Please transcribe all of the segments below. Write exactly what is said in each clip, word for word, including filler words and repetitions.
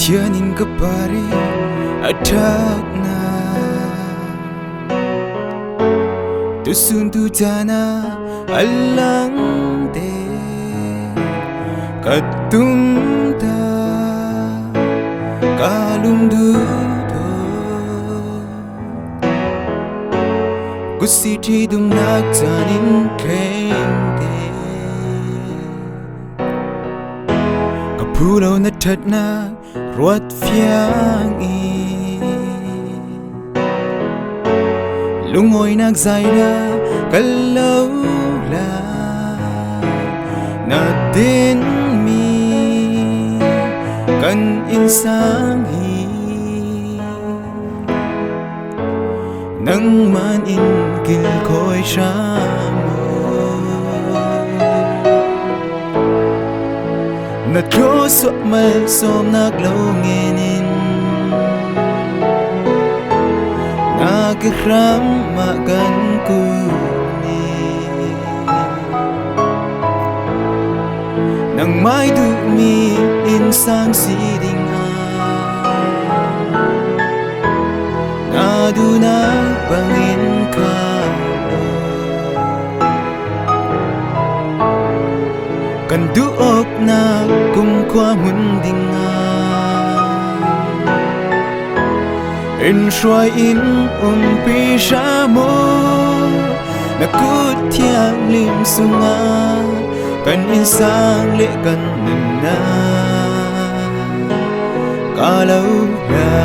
Pathian in ka parih a ṭhatna, tusun tu caan ah a langte, ka tumtah ka lungduh tawh, kut si ṭhi dumnak caan in thlengte, ka phu lo na ṭhatnak ruat fiang in, lungawinak zaina ka lo la, na dinmi kan innsang hi. Nangman in kilkhawi hram aw. Na thlawsuah malsawmnak lo ngen in, na kehram ah kan kun hi. Nangmah i duhmi innsang si dingah, na duhnak bangin kha aw. Kan duhawknak kumkhua hmun dingah, in hruai in umpi hram aw. Na kut thianghlim sungah kan innsang le kan nunnak ka lo la.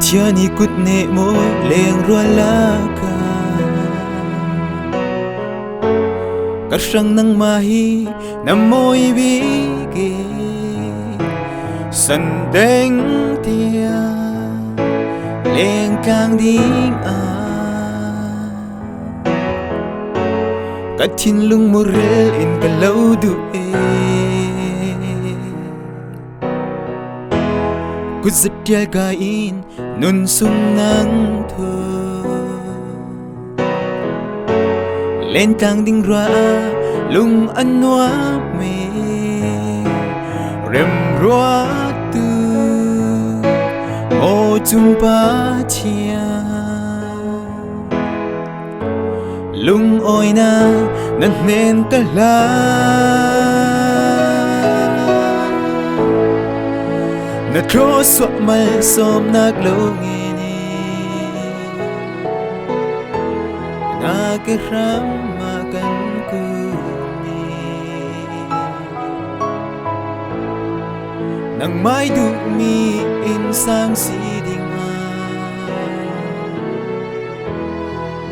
Pathian i kut nehmawi lengrual lakah ka hrang nangmah hi, na mawi bik i san deng tiang lengtlang dingah, ka thinlung murel in ka lo duh e. Kut zat tial kai in nun sung nang thaw, lengtlang ding rua ah lung a nuam e. Remruat tu mawcum Pathian, lungawina na hnen ka hlan. Na thlawsuah malsawmnak lo ngen in, na kehram ah kan kun hi. Nangmah i duhmi innsang si dingah,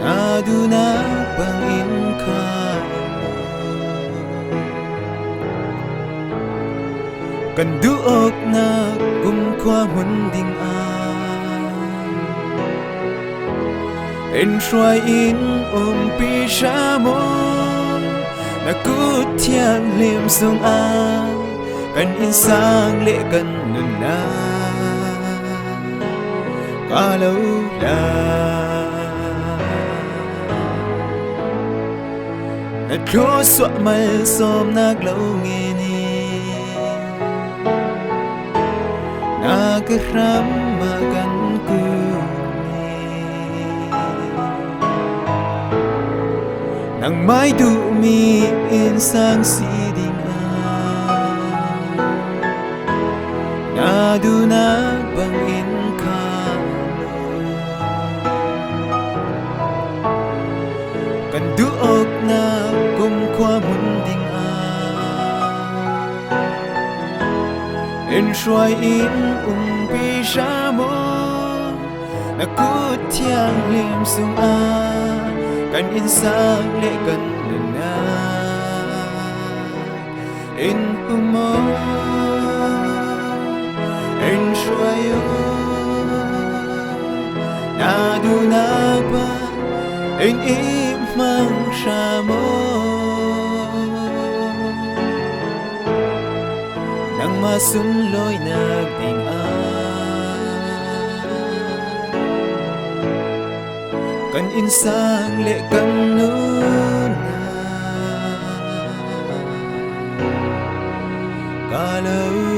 na duhnak bangin kha aw. Kan duhawknak kumkhua hmun dingah, in hruai in umpi hram aw. Na kut thianghlim sungah kan innsang le kan nunnak ka lo la. Na thlawsuah malsawmnak lo ngen in, na kehram ah kan kun hi. Nangmah i duhmi innsang si dingah, na duhnak bangin kha aw. Kan duhawknak kumkhua hmun dingah, in hruai in umpi hram aw. Na kut thianghlim sungah kan innsang le kan nunnak in hum aw, in hruai aw. Tunak bang in i hmang hram aw, nangma sunlawinak dingah kan innsang le kan nunnak ka lo